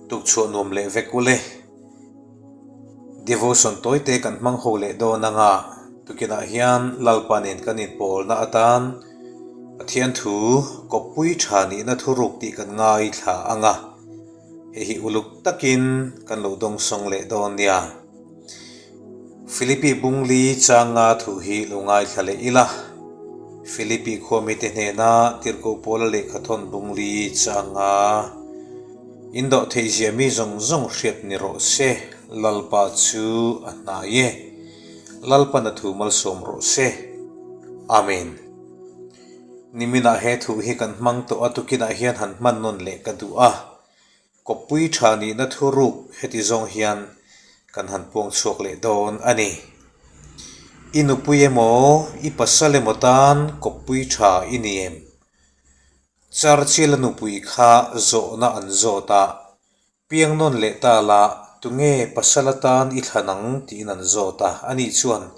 Tukchhuah nuam leh vek ule. Devotion tawite kan hmang ho leh dawn anga tukinah hian Lalpa nen kan inpawlna atan Pathian thu kawppui tha nihna thuruk tih kan ngaithla anga hei hi uluk takin kan lo dawngsawng leh dawn nia. Philippi Bungli changa thu hi lo ngaithla leh ila. Philippi khuamite hnena Tirhkoh Paula lehkhathawn Bungli changa Indawh theihzia mi zawng zawng hriat ni rawh se, Lalpa chu a hnai e. Lalpan a thu malsawm rawh se. Amen. Niminah he thu hi kan hmang tawh a, tukinah hian han hman nawn leh ka duh a. Kawppui tha nihna thuruk heti zawng hian kan han puang chhuak leh dawn a ni. I nupui emaw, i pasal emaw tan kawppui tha i ni em? Churchill-a nupui kha zawhna an zawt a, Piang nawn leh ta la, tunge pasal atan i thlan ang? tiin an zawt a. Ani chuan,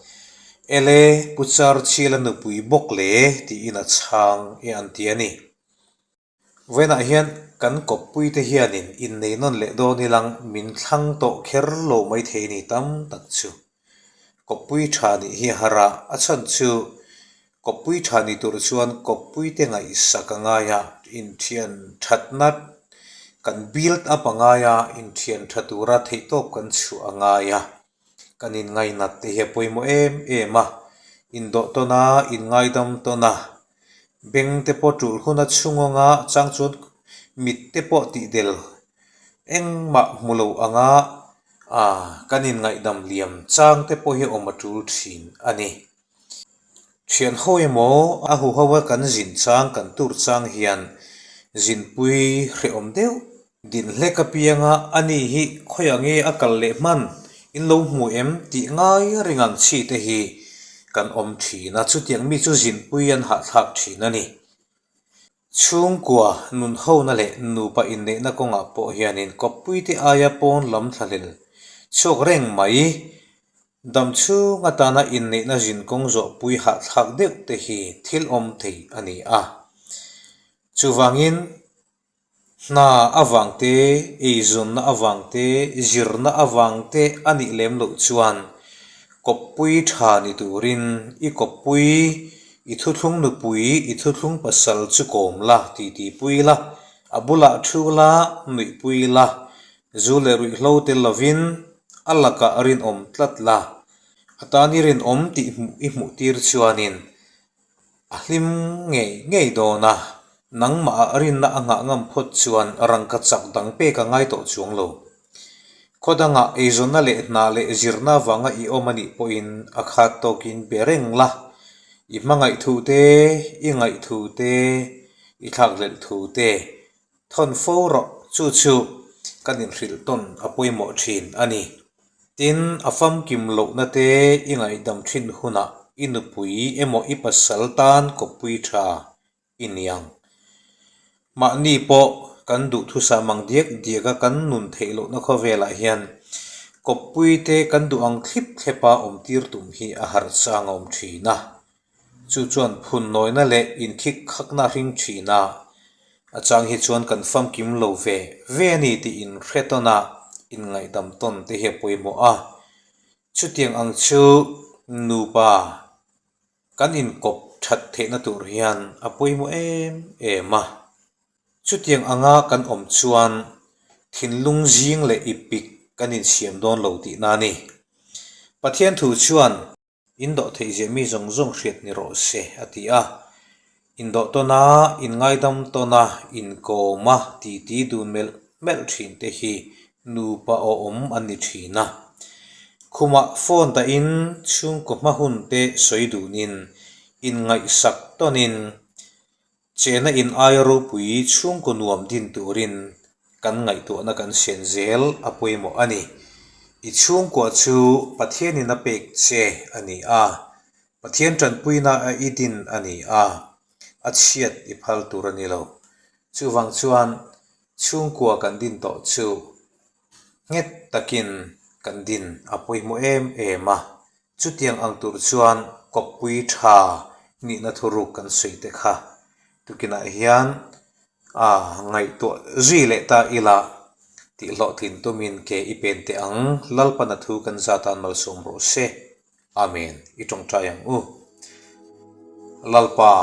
Ele, Pu Churchill-a nupui bawk le, tiin a chhang e an ti a ni. Vawiinah hian kan kawppuite hianin innei nawn leh dawn ilang min thlang tawh kher lo maithei ni tam tak chu. Kawppui tha nih hi a har a, a chhan chu kawppui tha ni tur chuan kawppuite ngaihsak a ngai a, inthian thatna kan build up a ngai a, inthian tha tura theihtawp kan chhuah a ngai a, kan inngainat te hi a pawimawh em em a, indawh tawn a, inngaidam tawn a, beng te pawh tul hun a chhung anga chang chuan mit te pawh tihdel engmah hmu lo anga Ah, kan inngaihdam liam chang te pawh hi awm a tul thin a ni. Thian ho emaw a huho a kan zin chang kan tur chang hian zinpui hrehawm deuh din hlek apianga a ni hi khawiah nge a kal leh hman in lo hmu em tih ngai ring ang chi te hi kan awm thin a, chutiang mi chu zinpui an hahthlak thin a ni. Chhungkua nunhona leh nupa inneihna kawngah pawh hianin kawppuite aia pawn lam thlahlel chhuak reng mai. Dam chhung atana inneihna zinkawng zawhpui hahthlak deuh te hi thil awm thei a ni a. Chuvangin hna avang te, eizawnna avang te, zirna avang te a nih lem loh chuan kawppui tha ni turin i kawppui I thuthlung nupui, i thuthlung pasal chu kawm la, titipui la, a bulah thu la, nuihpui la, zu leh ruihhlo tel lovin a lakah rinawm tlat la, a tan i rinawm tih hmuh i hmuh tir chuanin a hlim ngei ngei dawn a, nangmah rinna a nghah ngam phawt chuan rangka chak dang pek a ngai tawh chuang lo. Khaw dangah eizawnna leh hna leh zirna avanga i awm a nih pawhin a khat tawkin be reng la, i hmangaih thu te, i ngaih thu te, i thlakhlelh thu te thawn fo rawh. Chu chu kan inhrilh tawn a pawimawh thin a ni. Tin, a famkim lohna te i ngaihdam thin hunah i nupui emaw i pasal tan kawppui tha i ni ang. Mahni pawh kan duhthusam ang diak diak a kan nun theih lohna khawvelah hian kawppui te kan duh ang thlip thlepa awm tir tum hi a harh chang a awm thin a. Chu chuan phun nawina leh inkhik khakna a hring thin a, a chang hi chuan kan famkim lo ve ve a ni tih inhre tawn a, inngaihdam tawn te hi a pawimawh a. Chutiang ang chu nupa Kan inkawp that theihna tur hian a pawimawh em em a. Chutiang anga kan awm chuan thinlung zing leh ipik kan insiam dawn lo tihna a ni. Pathian thu chuan indawh theihzia mi zawng zawng hriat ni rawh se a ti a. Indawh tawn a, inngaidam tawn a, inkawm a, titi dun melh melh thin te hi nupa awm an ni thin a. Khumah phone dahin chhungkaw hma hun te sawi dunin inngaihsak tawnin chena in aia ropui chhungkaw nuam din turin kan ngaihtuahna kan sian zel a pawimawh a ni. I chhungkua chu Pathianin a pek che a ni a, Pathian tanpuina a i din a ni a, a chhiat i phal tur a ni lo. Chuvang chuan chhungkua kan din tawh chu nghet takin kan din a pawimawh em em a. Chutiang ang tur chuan kawppui tha nihna thuruk kan sawi te kha tukinah hian a ngaihtuah zui leh ta ila. Tih hlawhtlin tumin ke i pen teh ang, Lalpan a thu kan za tan malsawm rawh se. Amen. I tawngtai ang u. Lalpa,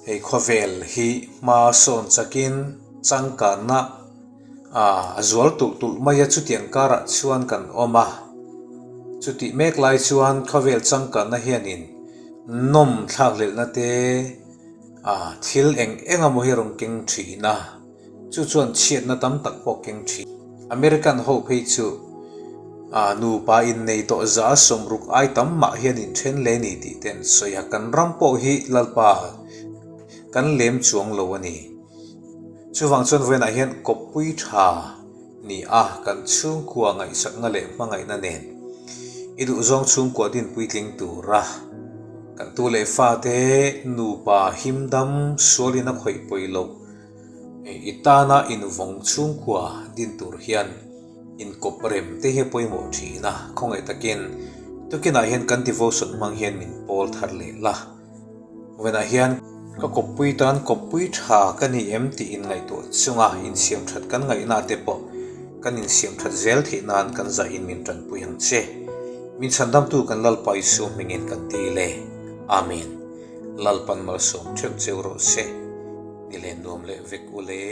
hei khawvel hi hma sawn chakin changkanna a zual tulh tulh mai a, chutiang karah chuan kan awm a. Chutih mek lai chuan khawvel changkanna hianin nawm thlakhlelhna te, thil eng eng emaw hi a rawn keng thin a. Chu chuan chhiatna tam tak pawh keng thin. American ho phei chu a nupa innei tawh za 60 ai tam mah hian inthen le ni tih te an sawi a, kan ram pawh hi Lalpa kan lem chuang lo a ni. Chuvang chuan vawiinah hian kawppui tha ni a, kan chhungkua ngaihsakna leh hmangaihna nen i duhzawng chhungkua din puitling tura kan tu leh fate nupa himdam sualin a khawih pawi loh I tana invawng chhungkua din tur hian inkawp rem te hi a pawimawh thin a, khawngaih takin tukinah hian kan devotion hmang hian min pawl thar leh la. Vawiinah hian ka kawppui tan kawppui tha ka ni em tih inngaihtuah chunga insiam that kan ngaihna te pawh kan insiam that zel theih nan kan zahin min tanpui ang che. Min chhandamtu kan Lalpa Isua hmingin kan dil e. Amen. Lalpan malsawm theuh cheu rawh se. Ni len nuam leh vek u le.